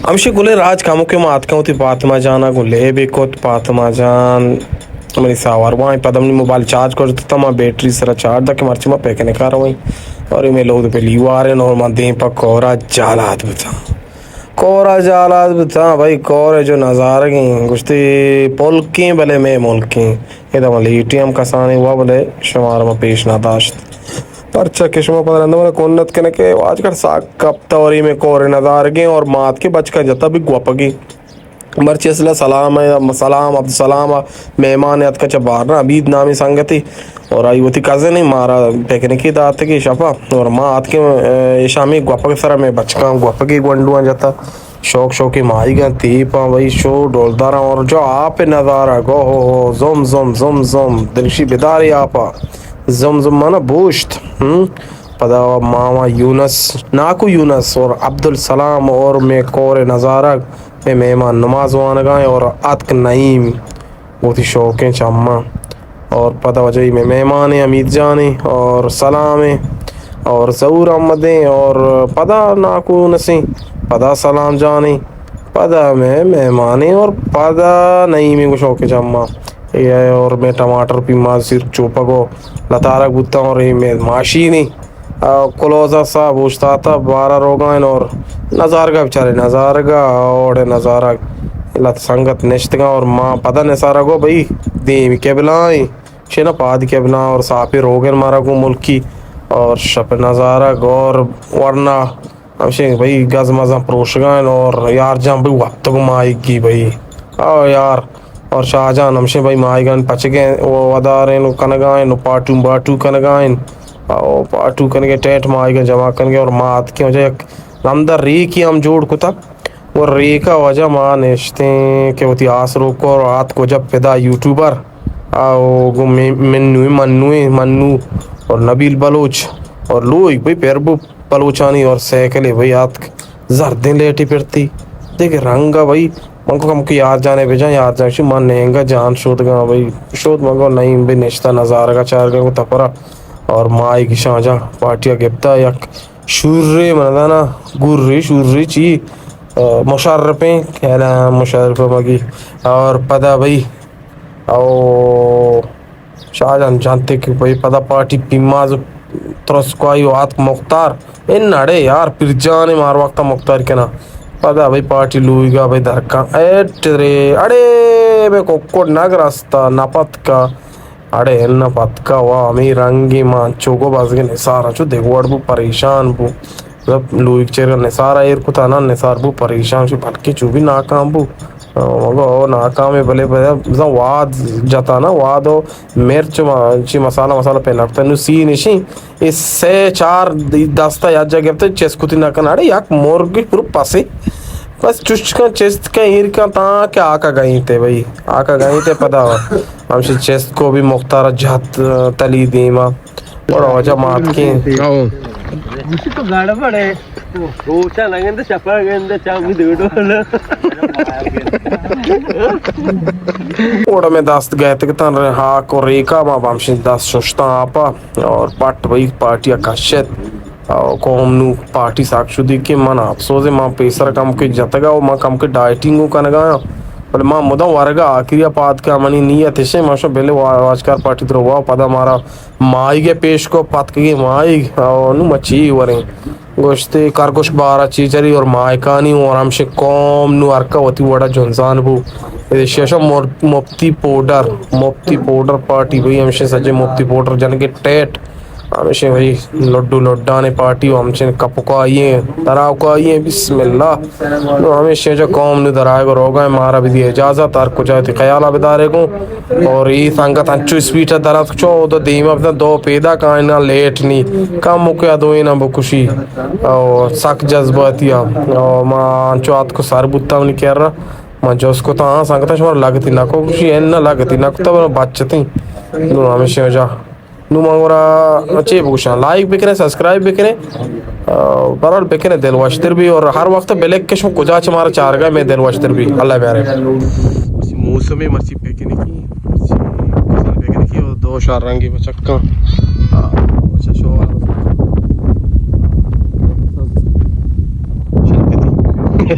ہمشی گلیں راج کمکے ما اتکاں وتی پاتما جانا گوں لیبے کت۔ پاتما جان منی ساوار وائیں، پدا منی موبائل چارج کت تا، ما بیٹری سرا چارج دا کہ مرچی ما پکنکا رویں۔ اور اے مئے لوگ پہ لیواریں اور ما دیم پہ کورا جالات بتاں۔ کورا جالات بتاں بھائی، کور جو نظارگیں گوشتی پلکیں بلے مئے ملکیں۔ ادا ما لیٹی ہم کسانیں وا بلے شمارا ما پیش نہ داشت۔ پرچا کہ شما پدا رندا منا کنت کنے کہ واجکار ساک کپتا اور اے مئے کور نظارگیں اور مات کے بچکا جتا بھی گوپگی۔ مرچی اصلا سلام ء، سلام عبدالسلام ء مہمان اتکا چہ بارنا، عبید نامی سنگتی اور آئی وتی کزن ء مارا پکنکی داتگی شپا اور ما آتکیں، اے، ایشاں ہمے گوپگ سرا مئے بچکاں گوپگی گونڈواں جتا، شوق شوقی ماہیگاں تیپاں بھئی شو ڈولداراں اور جو آپ نظارہ گو ہو ہو زم زم زم زم دلشی بداری آپا زم زم مانا بوشت۔ ہم پدا ماما یونس، ناکو یونس اور عبدالسلام اور مئے کور نظارگ مئے مہمان نماز وانگائیں اور اتک نعیم وتی شوقیں چماں اور پدا وجہی مئے مہمانیں حمید جانیں اور سلامیں اور ظہور احمدیں اور پدا ناکو یونسیں، پدا سلام جانیں، پدا مئے مہمانیں اور پدا نعیمیں گوں شوقیں چماں۔ اے اور مئے ٹماٹر پیماز سیر چوپگ و لتارگ بوتاں اور اے مئے ماشینیں۔ آ، کلوزا صاحب اوشتاتا بارا روگائن اور نظارگا بچارے نظارگا اوڑے نظارگ لت سنگت نشتگاں اور ما پدا نثارا گو بھئی دیم قبلائیں شنا پاد قبلہ اور ساپے روگن مارا گو ملکی اور شپ نظارگ اور ورنا ہمشیں بھئی گز مزاں پروشگائن اور یار جان بھئی وقت گو ماہیگی بھئی۔ آ یار اور شاہ جان ہمشیں بھئی ماہیگان پچگیں و ودارین و کنگائن و پاٹو باٹو کنگائن۔ او پاٹو کنگے ٹینٹ ماہیگان جمع کنگے اور ما آتکیں وجہ یک رمدہ ریکی ہم جوڑ کتا۔ و ریکا وجہ ما نشتیں کہ وتی آس روک اور آتک وجہ پدا یوٹیوبر۔ او گو منوی منوی منو اور نبیل بلوچ اور لوگ بھئی پر بو بلوچانی اور سائیکلے بھئی آتک زردیں لیٹی پرتی دگہ رنگ ء بھئی۔ من کو کمکے یار جانے بجان، یار جان شی من نینگا جان شودگاں بھئی۔ شود من کو نعیم بھئی نشتا نظارگا چارگا کو تپرا اور مائی گشان جان پارٹیا گپتا یک شوری من دانا گوری شوری چی، آ، مشرفیں کہنا مشرف مگی اور پدا بھئی او شاہ جان جانتے کہ بھئی پدا پارٹی پیماز ترسکوائی و آتک مختار۔ ان اڑے یار پیر جان مار وقتا مختار کنا۔ پدا بھئی پارٹی لویگا بھئی درکاں ایٹ رے اڑے بے کوکڑ نگ رستا نہ پتکا۔ اڑے ان پتکا وا ہمیں رنگی مان چوگو بازگے نثار چو دگوڑ بو پریشان بو۔ لوگ چیر نثار ایر کتا نا نثار بو پریشان شو بلکہ چو بھی ناکام بو۔ مگو او ناکام ء بلے بزاں واد جتا نا واد و مرچ ما-، چی مسالہ مسالہ پہ نپتا نو سی نشی اے سے چار دستا یا جا گپتے چست کتی نہ کن اڑے یک مرگ پورو پسے بس چشکاں چست کن ایر کن تاں کہ آکا گئیں تے بھئی آکا گئیں تے پدا ہمشی چست کو بھی مختار جہت تلی دیما۔ اور واجہ ماتکیں۔ او۔ تو گاڑا پڑے۔ روچا لگن تو چپا گن تو چاو بھی دیڑو۔ اوڑا میں دست گئے تک تن ہاک و ریکا ما بامشین دست ششتاں آپا اور پٹ بھئی پارٹی کشت۔ او قوم نو پارٹی ساک شدی کہ من افسوس ما پیسر کم کے جتگا و ما کم کے ڈائٹنگ کنگا۔ بلے ما مدام ورگا آخری پاد کا منی نیت ہے ما شو بلے وا-، واجکار پارٹی درو وا پدا مارا ماہیگ ء پیش کو پتکگیں ماہیگ او نو ما چی وریں گوشتے کرگوش بارا چی چری اور ماہکانی اور ہمشے قوم نو ہرکا وتی وڑا جنزان بو۔ اے شیشہ مر-، مفتی پوڈر، مفتی پوڈر پارٹی بھئی ہمشے سجے مفتی پوڈر جنگے ٹیٹ ہمشے بھئی لڈو لڈانے پارٹی و ہمشے کپکائی ہیں دراوکائی ہیں بسم اللہ۔ نو ہمیشیں چہ قوم نو درائگ و روگا ایں، مارا بدی اجازت، ہر کجا وتی خیالا بدارے گوں۔ اور ای سنگت انچو اسپیڈ ء دراتک چو او دو دیما بزن دو پیدا کائنا لیٹ نی کم مکیا دوینا بکشی۔ او سک جذباتی ء۔ او ما انچو آتکو سر بوتا منی کرا۔ ما جست کتا ہاں سنگتا شما لگتی نکو کشی، انا لگتی نکتا بچتیں۔ نو ہمیشیں وجہ نو من گورا چے بگوشاں، لائک بکنے، سبسکرائب بکنے، آ، برحال بکنے، دل وشتر بی اور ہر وقت بلک کہ شما کجا چہ مارا چارگا میں دل وشتر بی۔ اللہ بیارے۔ مرچی موسم مرچی پکنکی، مرچی پکنکی اور دو شار رنگی بچکاں۔ آ، اچھا شوار۔ شانتی۔